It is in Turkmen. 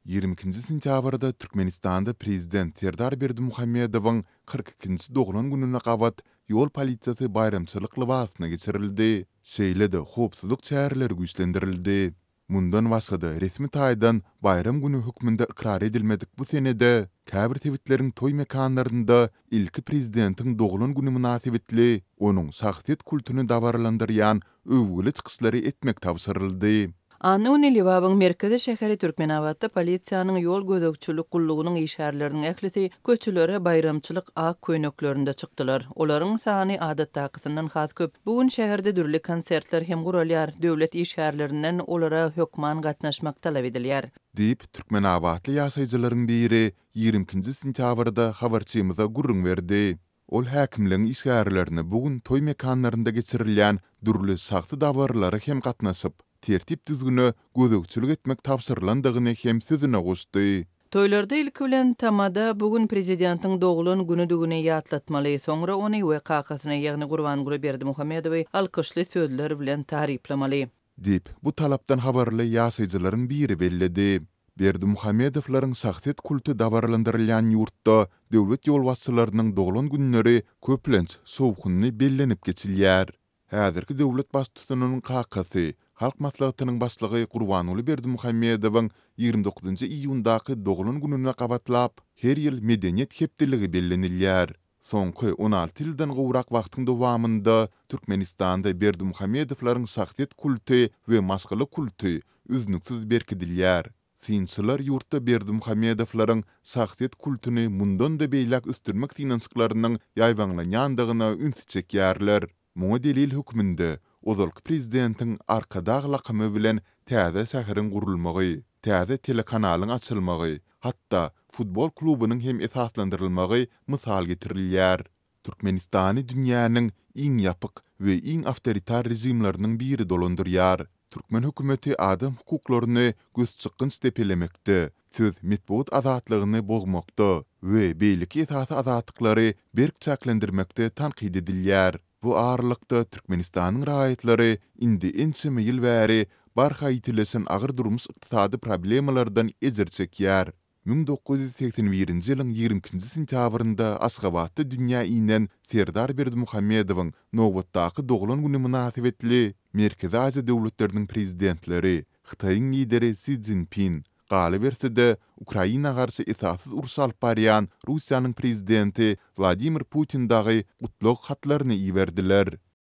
22-nji sentýabrda Türkmenistanda prezident Serdar Berdimuhamedowyň 42-nji doglan gününe gabat ýol polisiýasy baýramçylyk lybasyna geçirildi, şeýle-de howpsuzlyk çäreleri güýçlendirildi. Mundan başga-da, resmi taýdan baýram güni hökmünde ykrar edilmedik bu senede käbir sebitleriň toý mekanlarynda ilki prezidentiň doglan güni mynasybetli onuň şahsyýet kultuny dabaralandyrýan öwgüli çykyşlary etmek tabşyryldy. Anna güni Lebabyň merkezi şäheri Türkmenabatda polisiýanyň ýol gözegçilik gullugynyň işgärleriniň ählisi köçelere baýramçylyk ak köýneklerinde çykdylar. Olaryň sany adatdakysyndan has köp. Bu gün şäherde dürli konsertler hem guralýar. Döwlet işgärlerinden olara hökman gatnaşmak talap edilýär. Diýip, türkmenabatly ýaşaýjylaryň biri 22 nji sentýabrda habarçymyza gürrüň berdi. Ol häkimligiň işgärlerine bu gün toý mekanlarynda geçirilýän dürli şahsy dabaralara hem gatnaşyp, tertip-düzgüne gözegçilik etmek tabşyrylandygyny hem sözüne goşdy. Toýlarda ilki bilen tamada bu gün prezidentiň doglan günüdigini ýatlatmaly, soňra ony we kakasyny, ýagny Gurbanguly Berdimuhamedowy alkyşly sözler bilen taryplamaly. Diýip, bu talapdan habarly ýaşaýjylaryň biri belledi. Berdimuhamedowlaryň şahsyýet kulty dabaralandyrylýan ýurtda döwlet ýolbaşçylarynyň doglan günleri köplenç şowhunly bellenip geçilýär. Häzirki döwlet baştutanynyň kakasy, Halk Maslahatynyň Başlygy Gurbanguly Berdimuhamedowyň 29 nji iýundaky doglan gününe gabatlap, her ýyl Medeniýet hepdeligi bellenilýär. Soňky 16 ýyldan gowrak wagtyň dowamynda Türkmenistanda Berdimuhamedowlaryň şahsyýet kulty we maşgala kulty üznüksiz berkidilýär. Synçylar ýurtda Berdimuhamedowlaryň şahsyýet kultuny mundan-da beýläk ösdürmek synanyşyklarynyň ýaýbaňlanýandygyna ünsi çekýärler. Muňa delil hökmünde ozalky prezidentiň Arkadag lakamy bilen täze şäheriň gurulmagy, täze telekanalyň açylmagy, hatda futbol klubunyň hem esaslandyrylmagy mysal getirilýär. Türkmenistany dünýäniň iň ýapyk we iň awtoritar režimleriniň biri dolandyrýar. Türkmen hökümeti adam hukuklaryny gözçykgynç depelemekde, söz, metbugat azatlygyny bozmakda we beýleki esasy azatlyklary berk çäklendirmekde tankyt edilýär. Bu aralykda, Türkmenistanyň raýatlary indi ençeme ýyl bäri barha ýitileşen agyr durmuş-ykdysady problemalardan ejir çekýär. 1981-nji ýylyň 22-nji sentýabrynda Aşgabatda dünýä inen Serdar Berdimuhamedowyň nobatdaky doglan güni mynasybetli Merkezi Aziýa döwletleriniň Prezidentleri, Hytaýyň Lideri Si Szinpin, galyberse-de, Ukraina garşy esassyz uruş alyp barýan Russiýanyň Prezidenti Wladimir Putin dagy gutlag hatlaryny iberdiler.